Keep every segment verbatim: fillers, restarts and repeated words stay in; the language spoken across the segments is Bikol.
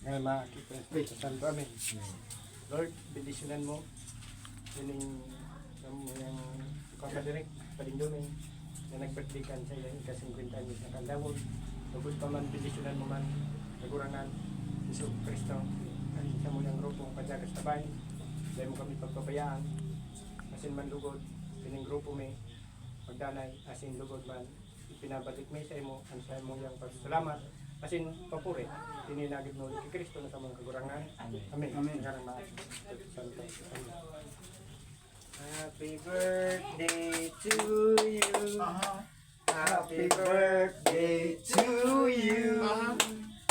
Nga makikita sa Espiritu Santo. Amen. Lord, bendisyonan mo ining, ang, ang kapadirek, palindomi, na nag-birthday kan sa iyang ika-singkwenta anyos na kaaldawon. Lugod pa man, bendisyonan mo man, Kagurangnan, Jesu Cristo, ang sa muyang grupo, Padyakers Tabain, dai mo kami pagpabayaan, asin manlugod, ining grupo mi, pagdanay, asin lugod man, ipinabalik mi sa imo, ang sa muyang pagsalamat, asin papuri, ininagid mo ni Cristo na sa mga Kagurangnan. Amen. Amen. Amen. Sa ngaran ni Espiritu Santo. Amen. Happy birthday to you. Happy birthday to you.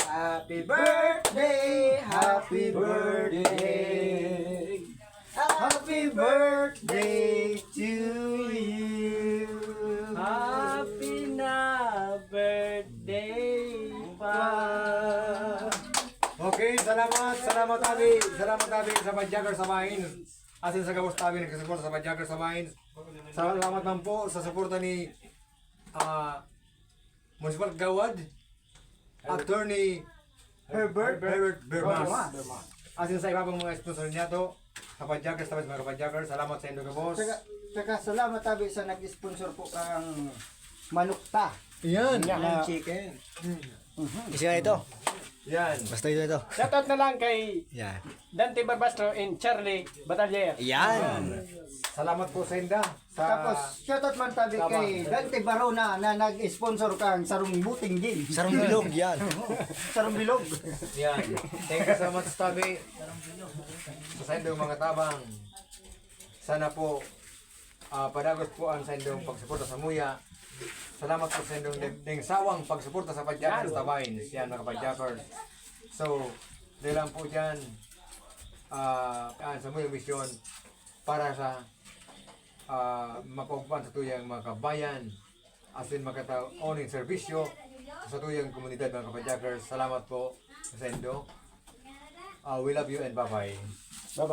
Happy birthday, happy birthday. Happy birthday to you. Happy na birthday pa. Okay, salamat, salamat, Abi. Salamat, Abi, sa Padyakers Tabain. Asin sa gabos, Abi, nagkasuporta sa Padyakers Tabain. Salamat man po sa suporta ni, ah, Municipal Kagawad, Attorney Herbert, Herbert Bermas. Bermas. Asin sa iba pang mga sponsor niya to, sa Padyakers, sa mga Padyakers, salamat sa indo gabos. Tsaka, tsaka salamat, Abi, sa nag-sponsor po kang manok ta. Yan. Yan. Yan, chicken. Mhm. Isa ito. Yan. Basta ito, ito. Shoutout na lang kay Yan. Dante Barbastro and Charlie Batalier. Yan. Salamat po sa inda. Sa Tapos, shoutout man tabi Tabang. Kay Dante Barona na nag-sponsor kang sarong buting gin. Sarong bilog, yan. Sarong bilog. Yan. Thank you so much, tabi. Sa saindo mga tabang. Sana po, ah, padagos po ang saindong pagsuporta sa muya. Salamat po sa indong ding, ding sawang pagsuporta sa Padyakers Tabain. Yan, mga Padyakers. So, dahil lang po dyan, ah, ang sa muyang misyon para sa, ah, mapaugpan sa tuyang mga kabayan, asin makatao ning serbisyo sa tuyang komunidad, mga kapadyakers. Salamat po sa indo. Ah, we love you and bye-bye. Bye-bye.